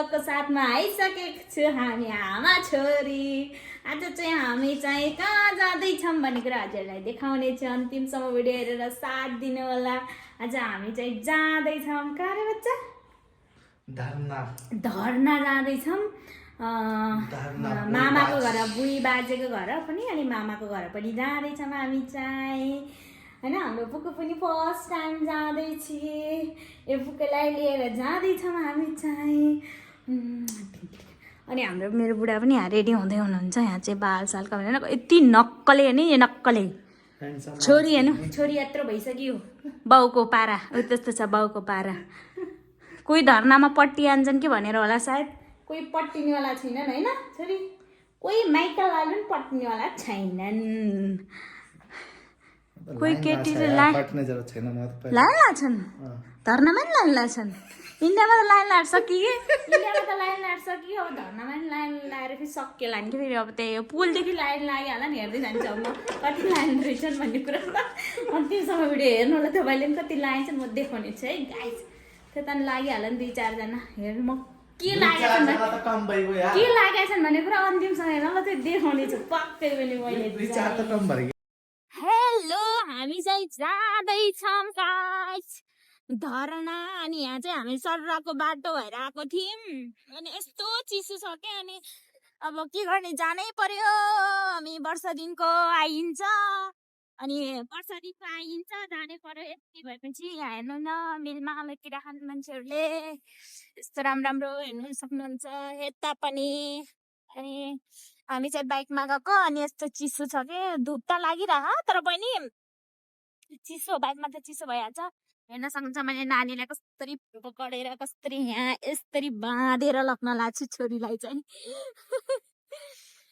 ब्लगको साथमा आइसकेको छु हामी आमा छोरी। आज चाहिँ हामी चाहिँ कहाँ जाँदैछौँ भन्ने कुरा हजुरलाई देखाउने छु। अन्तिमसम्म भिडियो हेरेर साथ दिनु होला। आज हामी चाहिँ जाँदैछौँ कहाँ रे बच्चा? धर्ना जाँदैछौँ। मामाको घर, बुढी बाजेको घर पनि अनि मामाको घर पनि जाँदैछौँ हामी चाहिँ होइन। हाम्रो पुक्कु पनि फर्स्ट टाइम जाँदैछ। यो पुक्कुलाई लिएर जाँदैछौँ हामी चाहिँ। अनि हाम्रो मेरो बुढा पनि यहाँ रेडी हुँदै हुनुहुन्छ। यहाँ चाहिँ बाल साल कमाएर यति नक्कले नि, यो नक्कले छोरी हेर्नु, छोरी यत्रो भइसक्यो। बाउको पारा उ त्यस्तो छ, बाउको पारा। कोही धर्नामा पट्टी हान्छन् कि भनेर होला सायद, कोही पट्टिनेवाला छैनन् होइन छोरी। कोही माइकल लालु पनि पट्टिनेवाला छैनन्। कोही केटीले लाइन लाग्छन्, धर्नामा नि लाइन लाग्छन्। इन्डियामा त लाइन लाग्छ कि, इन्डियामा त लाइन लाग्छ कि, अब धर्नामा नि लाइन लगाएर फेरि सक्यो लाइन कि फेरि अब त्यही पुलदेखि लाइन लाग्यो होला नि। हेर्दै जान्छ अब म कति लाइन रहेछन् भन्ने कुरा त अन्तिमसम्म भिडियो हेर्नु होला। तपाईँले पनि कति लाइन चाहिँ म देखाउने छु है गाइस। त्यता नि लागिहाल्यो नि 2-4 जना। हेर्नु म के लागेको छन् भन्ने कुरा अन्तिमसम्म हेर्नु ल, चाहिँ देखाउने छु पक्कै पनि मैले। हेलो, हामी चाहिँ जाँदैछौँ गाइस धर्ना। अनि यहाँ चाहिँ हामी सर्राको बाटो भएर आएको थियौँ। अनि यस्तो चिसो छ क्या, अनि अब के गर्ने, जानै पर्यो। हामी वर्ष दिनको आइन्छ, अनि वर्ष दिनको आइन्छ, जानै पर्यो। यति भएपछि यहाँ हेर्नु न, मिलमा अलैतिर खाने मान्छेहरूले यस्तो राम्रो राम्रो हेर्नु सक्नुहुन्छ यता पनि। अनि हामी चाहिँ बाइकमा गएको, अनि यस्तो चिसो छ कि धुप त लागिरह, तर पनि चिसो, बाइकमा त चिसो भइहाल्छ। हेर्न सक्नुहुन्छ मैले नानीलाई कसरी पकडेर कसरी यहाँ यसरी बाँधेर लग्न लाग्छु छोरीलाई चाहिँ।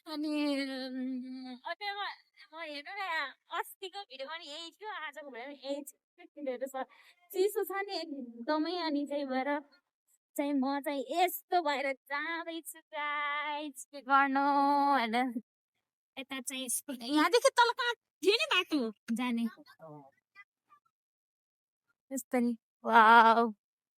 अनि हेर्नु न, अस्तिको भिडियो पनि यही थियो, आजको भिडियो पनि यही थियो। चिसो छ नि एकदमै। अनि चाहिँ भएर चाहिँ म चाहिँ यस्तो भएर जाँदैछु गाइस, के गर्नु होइन। यता चाहिँ यहाँदेखि तल कहाँ थियो नि बाटो जाने, यस्तरी। वाउ,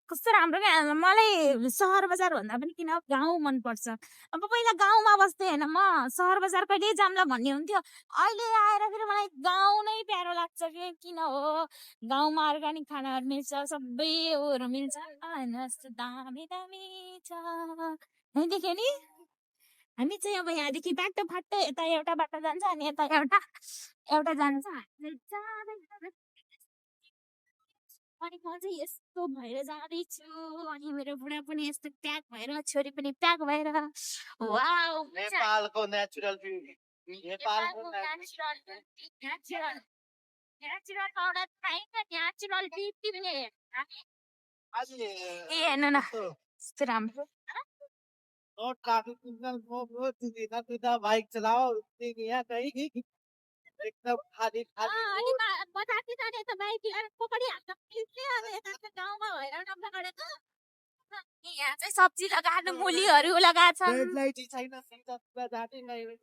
कस्तो राम्रो क्या। मलाई सहर बजार भन्दा पनि किन गाउँ मनपर्छ। अब पहिला गाउँमा बस्थेँ होइन म, सहर बजार कहिले जाम्ला भन्ने हुन्थ्यो। अहिले आएर फेरि मलाई गाउँ नै प्यारो लाग्छ कि किन हो। गाउँमा अर्ग्यानिक खानाहरू मिल्छ, सबै उयोहरू मिल्छ होइन। यस्तो दामी दामी छ। यहाँदेखि नि हामी चाहिँ अब यहाँदेखि बाटो फाटो यता एउटा बाटो जान्छ, अनि यता एउटा जान्छ। अनि म चाहिँ यस्तो भएर जाँदैछु। अनि मेरो बुढा पनि यस्तो प्याक भएर, छोरी पनि प्याक भएर। वाउ, नेपालको नेचुरल ब्युटी, नेपालको नेचुरल पाउडर पाइन्छ, नेचुरल ब्युटी पनि। ए हेर्नु न यस्तो राम्रो। रोड ट्रैफिक सिग्नल सीधा बाइक चलाओ, यहाँ कहीं एकदम खाली खाली। अनि बजारतिर जाने त बाइक लिएर पकडिहाल्छ पुलिसले। अब यता चाहिँ गाउँमा भएर नम्बर गरेको। यहाँ चाहिँ सब्जी लगाएर मुलीहरू लगाएको छ। रेड लाइट छैन, सिधा सिधा जाँदै गयो।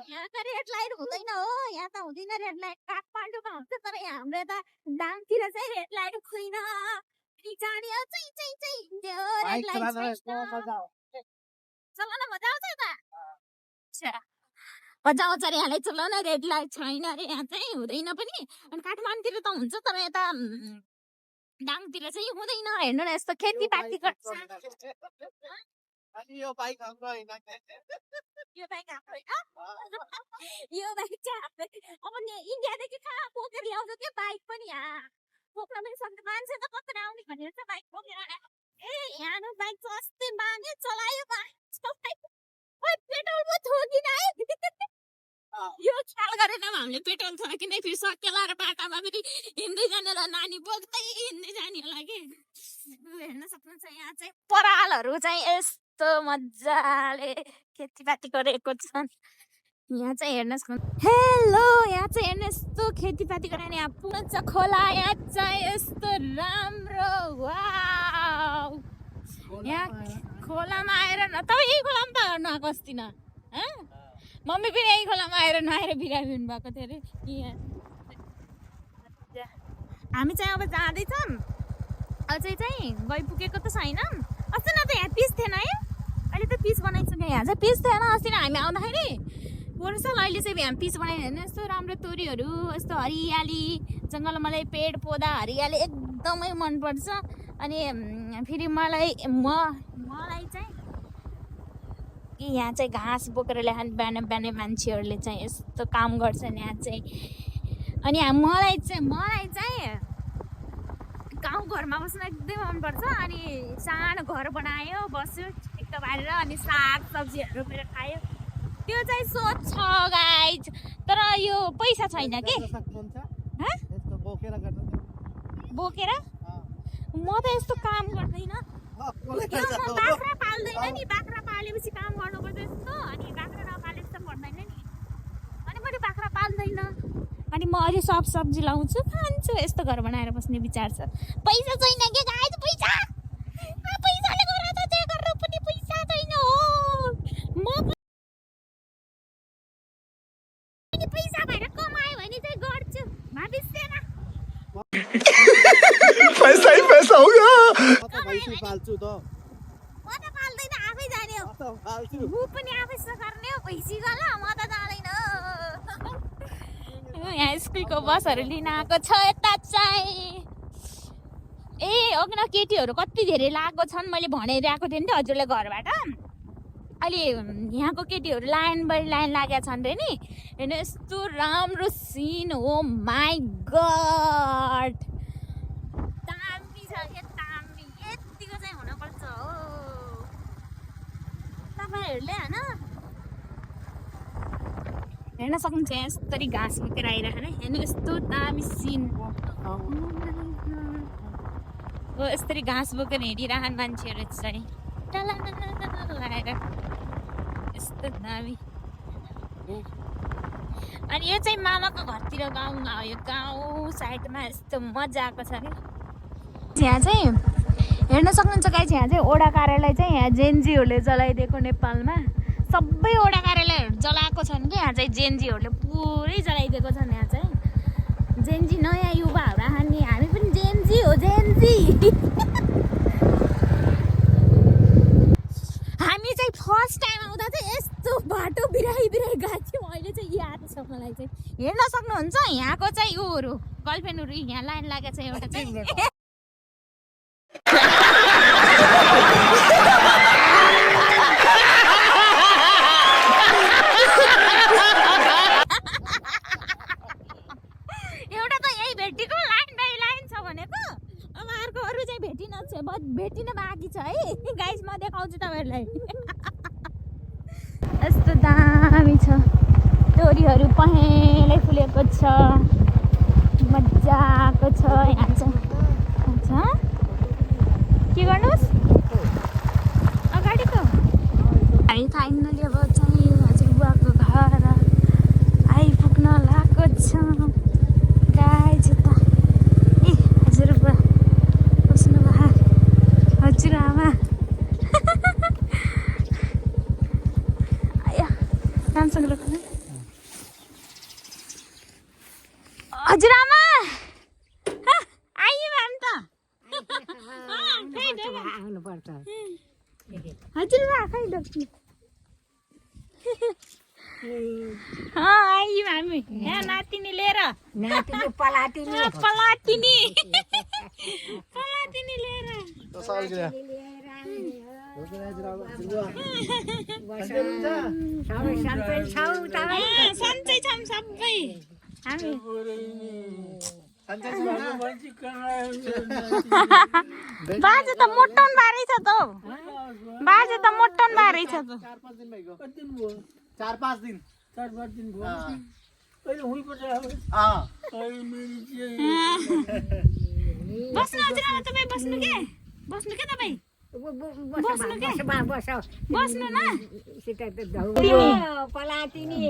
यहाँ त रेड लाइट हुँदैन हो, यहाँ त हुँदैन रेड लाइट। काठमाडौँमा हुन्छ, तर हाम्रो यता दाङतिर चाहिँ रेड लाइट छैन। जाने रेड लाइट चलाउन मजा आउँछ यता। मजा आउँछ अरे यहाँलाई चलाउन, रेड लाइट छैन अरे यहाँ चाहिँ, हुँदैन पनि। अनि काठमाडौँतिर त हुन्छ, तर यता दाङतिर चाहिँ हुँदैन। हेर्नु न यस्तो खेतीपाती गर्छ। अनि यो बाइक हाम्रो हैन, यो बाइक हाम्रो हैन, यो बाइक चाहिँ हाम्रो। अब इन्डियादेखि कहाँ बोकेर ल्याउँछ के बाइक पनि, यहाँ बोक्न पनि सक्छ। मान्छे त कसरी आउने भनेर चाहिँ बाइक बोकेर। ए यहाँ बाइक चाहिँ अस्ति बाँधे चलायो, पेट्रोल पो थोकिन है। यो ख्याल गरेन हामीले पेट्रोल थकिँदै फेरि सकेला र बाटामा फेरि हिँड्दै जाने र नानी बोक्दै हिँड्दै जाने होला कि। हेर्न सक्नुहुन्छ यहाँ चाहिँ परालहरू चाहिँ यस्तो मजाले खेतीपाती गरेको छन्। यहाँ चाहिँ हेर्न सक्नुहुन्छ। हेलो, यहाँ चाहिँ हेर्नु यस्तो खेतीपाती गरेर यहाँ पुग्छ खोला। यहाँ चाहिँ यस्तो राम्रो। वाउ, यहाँ खोलामा आएर न तपाईँ यही खोलामा त हेर्नु आएको अस्ति न, मम्मी पनि यही खोलामा आएर नआएर बिरामी हुनुभएको थियो अरे। हामी चाहिँ अब जाँदैछौँ, अझै चाहिँ गइपुगेको त छैन। अस्ति न त यहाँ पिस थिएन है, अहिले त पिच बनाइसक्यो यहाँ चाहिँ पिच थिएन अस्ति नै हामी आउँदाखेरि वर्षल अहिले चाहिँ हामी पिच बनायो होइन यस्तो राम्रो तोरीहरू यस्तो हरियाली जङ्गल मलाई पेड पौधा हरियाली एकदमै मनपर्छ अनि फेरि मलाई चाहिँ यहाँ चाहिँ घाँस बोकेर ल्याएर बिहान बिहानै मान्छेहरूले चाहिँ यस्तो काम गर्छन् यहाँ चाहिँ अनि मलाई चाहिँ गाउँघरमा बस्न एकदमै मनपर्छ अनि सानो घर बनायो बस्यो ठिक्क पारेर अनि साग सब्जीहरू रोपेर खायो त्यो चाहिँ सोच छ गाइज तर यो पैसा छैन के बोकेर म त यस्तो काम गर्दैन बाख्रा पाल्दैन नि बाख्रा पालेपछि काम गर्नुपर्छ यस्तो अनि बाख्रा नपालेपछि त पर्दैन नि अनि मैले बाख्रा पाल्दैन अनि म अहिले सब सब्जी लाउँछु खान्छु यस्तो घर बनाएर बस्ने विचार छ पैसा छैन के गाइज पैसाले गरेर त जे गरेर पनि पैसा छैन हो म पनि पैसा भएर कमायो भने चाहिँ गर्छु भविष्यमा पैसा ही पैसा होगा पाल्छु त म त पाल्दैन आफै जाने हो म पनि आफै गर्ने हो भैँसी गला म त जाँदैन यहाँ स्कुलको बसहरू लिन आएको छ यता चाहिँ ए अघि न केटीहरू कति धेरै लागेको छन् मैले भनिरहेको थिएँ नि त हजुरले घरबाट अहिले यहाँको केटीहरू लाइन बाई लाइन लागेका छन् रे नि हेर्नु यस्तो राम्रो सिन हो माई गड दामी छ के दामी यतिको चाहिँ हुनुपर्छ हो तपाईँहरूले होइन हेर्न सक्नुहुन्छ यहाँ यस्तरी घाँस बोकेर आइरहेको हेर्नु यस्तो दामी सिन हो यस्तरी घाँस बोकेर हिँडिरहन् मान्छेहरू चाहिँ लगाएर यस्तो दामी अनि यो चाहिँ मामाको घरतिर गाउँ यो गाउँ साइडमा यस्तो मजा आएको छ क्या यहाँ चाहिँ हेर्न सक्नुहुन्छ गाइस यहाँ चाहिँ ओडा कार्यालय चाहिँ यहाँ जेएनजीहरूले जलाइदिएको नेपालमा सबै ओडा कार्यालयहरू जलाएको छन् कि यहाँ चाहिँ जेएनजीहरूले पुरै जलाइदिएको छन् यहाँ चाहिँ जेएनजी नयाँ युवाहरू हामी पनि जेएनजी हो जेएनजी हामी चाहिँ फर्स्ट टाइम आउँदा चाहिँ यस्तो बाटो बिराई गएको थियौँ अहिले चाहिँ याद छ मलाई चाहिँ हेर्न सक्नुहुन्छ यहाँको चाहिँ योहरू गर्लफ्रेन्डहरू यहाँ लाइन लागेको छ एउटा चाहिँ एउटा त यही भेटीको लाइन बाई लाइन छ भनेको अब अर्कोहरू चाहिँ भेटिन बाँकी छ है गाइस म देखाउँछु तपाईँहरूलाई यस्तो दामी छ तोरीहरू पहेँलै फुलेको छ मजाको छ यहाँ चाहिँ अच्छा के गर्नुहोस् अगाडिको हामी फाइनली अब चाहिँ हजुरबुवाको घर आइपुग्न लागेको छ गाइस यता ए हजुरबुवा बस्नु भए हजुरआमा राम्रोसँग रोक्नु हजुरआमा आइयो हामी त आउनुपर्छ हजुरबा खै डक्नु आइयो हामी यहाँ नातिनी लिएर नातिनी पलातिनी पलातिनी लिएर सन्चै छौँ सबै हामी बाजे त मोटन बारै छ त बाजे त मोटन बारै छ त 4-5 दिन बस्नु हजुरआमा तपाईँ बस्नु के तपाईँ बस्नु न पलातिनी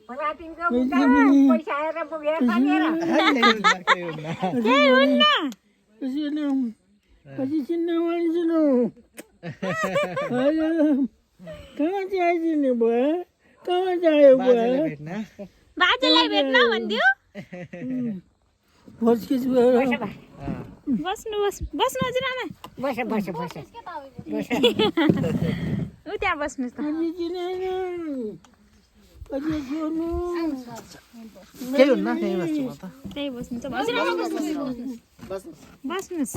पलातिनको पैसा आएर पुगेर तानेर केही हुन्न बाजेलाई भेट्न भन्दियो बस बस्नु हजुर आमा बस बस बस बस ऊ त्यहाँ बस्नुहोस् त केही हुन्न त्यही बस्छु म त त्यही बस्नुहुन्छ हजुर आमा बस्नुहोस्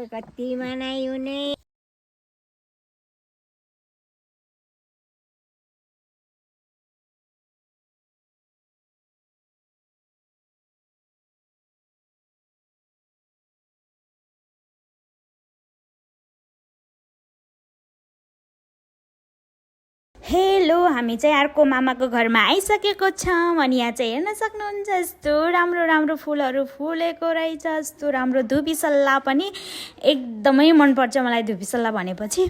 कति मनायो नै हेलो हामी चाहिँ अर्को मामाको घरमा आइसकेको छौँ अनि यहाँ चाहिँ हेर्न सक्नुहुन्छ यस्तो राम्रो राम्रो फुलहरू फुलेको रहेछ यस्तो राम्रो धुपीसल्ला पनि एकदमै मनपर्छ मलाई धुपीसल्ला भनेपछि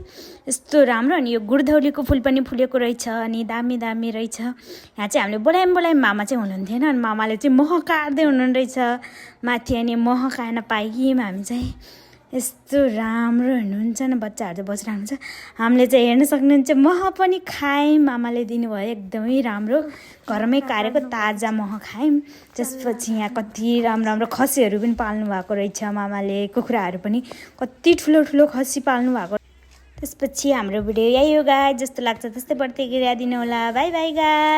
यस्तो राम्रो अनि यो गुडधौलीको फुल पनि फुलेको रहेछ अनि दामी दामी रहेछ यहाँ चाहिँ हामीले बोलायौँ मामा चाहिँ हुनुहुन्थेन अनि मामाले चाहिँ मह काट्दै हुनुहुँदो रहेछ माथि अनि मह खान पाइयौँ हामी चाहिँ यस्तो राम्रो हुनुहुन्छ न बच्चाहरू चाहिँ बसिरहनुहुन्छ हामीले चाहिँ हेर्न सक्नुहुन्छ मह पनि खायौँ मामाले दिनुभयो एकदमै राम्रो घरमै काटेको ताजा मह खायौँ त्यसपछि यहाँ कति राम्रो राम्रो खसीहरू पनि पाल्नु भएको रहेछ मामाले कुखुराहरू पनि कति ठुलो ठुलो खसी पाल्नु भएको त्यसपछि हाम्रो भिडियो यही हो गाइस जस्तो लाग्छ त्यस्तै प्रतिक्रिया दिनु होला बाई बाई गाइस